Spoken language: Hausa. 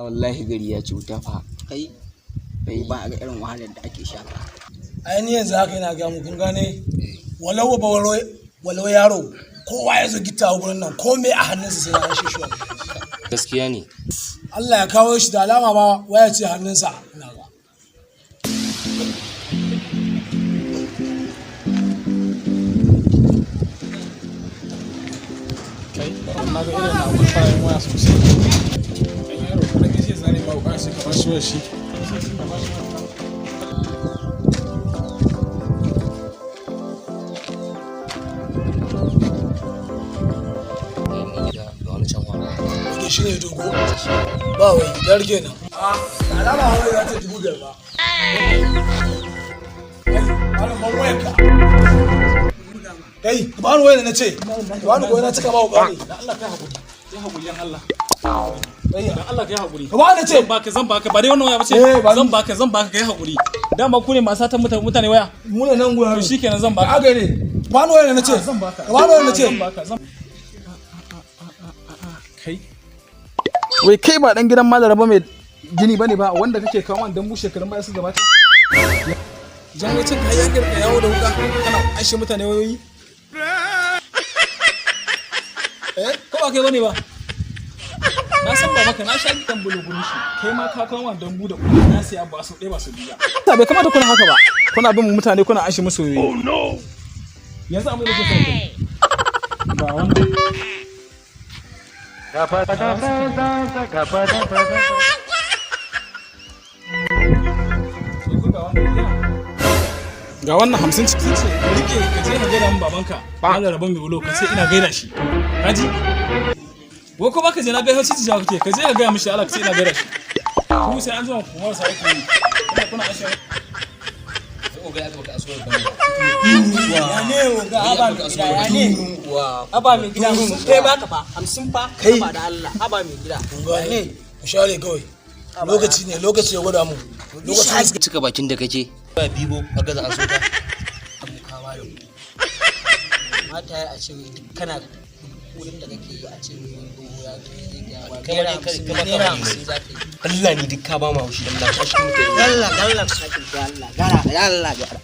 Wallahi gari ya ci wuta fa. Kai, ba a ga irin wahalar da ake sha ba. Ai ni yanzu haka yana ga mu, kun gane, walau ba walau, walau yaro, kowa ya zo gita gurin nan, ko me a hannunsa sai na shi shi. Gaskiya ne. Allah ya kawo shi, da alama ma waya ce hannunsa, ina ga. Kai, na ga irin na akwai fararen waya sosai. Dan yaro karami zai zane ma wuka, sai ka bashi wayar shi. Ga wani can wa. Oke, shi ne dogo ba wai dar kenan. A da alama waya za ta 5,000 ba. Kai, malam, ban wayar ka. Kai, ka bani wayar da na ce ka bani, goyi na cika ma wuka ne. Dan Allah kai hakuri. Kai hakuri, dan Allah. Kai, Dan Allah kai hakuri. ka bani ce. Zan baka, zan baka, ba dai wannan waya bace. Eh, ba ni. Zan baka, zan baka, kai hakuri. Dama ku ne masu satan mutane waya. Mu ne nan gurin. To shikenan, zan baka. Aka ne, bani wayar da na ce. Zan baka. Ka bani wayar da na ce. Zan baka, zan. Kai. Wai kai ba dan gidan Malam Raba mai gini bane ba, wanda kake kawo man dambu shekarun baya su gabata? Jami'in kayan girka yawo da wuka kana ashe mutane wayoyi. Eh, ko ba kai bane ba? Na san ba maka na sha gidan bulo gurin shi. Kai ma ka kawo man dambu da kuɗi na siya, ba sau ɗaya ba sau biyu ba. Ta bai kamata kuna haka ba, kuna bin mutane kuna ashe musu wayoyi. Oh no. Yanzu abin da ke son kai. Ba wannan. Yanzu ga wannan ya. Ga wannan 50 cikin ce, rike, ka je ka gaida min babanka. Malam Rabon mai bulo, ka ce ina gaida shi. Kaji? Wai ko baka je na gaida shi jawa kake, ka je ka gaya mishi Allah, ka ce ina gaida shi. Ku sai an zo ku marasa aiki ne. Kuna ashe. Oga, ya baka asuwar banza. Ya ne oga, haba mai gida, ya ne? Haba mai gida, 50 kai baka fa, 50 fa, haba da Allah, haba mai gida. Kun gane, ku share kawai, lokaci ne, lokaci ya gwada mu lokacin da Cika bakin da kake. Ba bibo a gaza an sota. Kawa da kuɗi. Mata ya a ce duk kana wurin da kake yi, a ce wani ya zai gaya wa Kai ma naira dai kai 50, ma ka naira bari. 50 za ka yi. Allah ni duk ka ba mu haushi, dan Allah tashi muke. Allah, Allah, sake da Allah, gara, Allah, gara.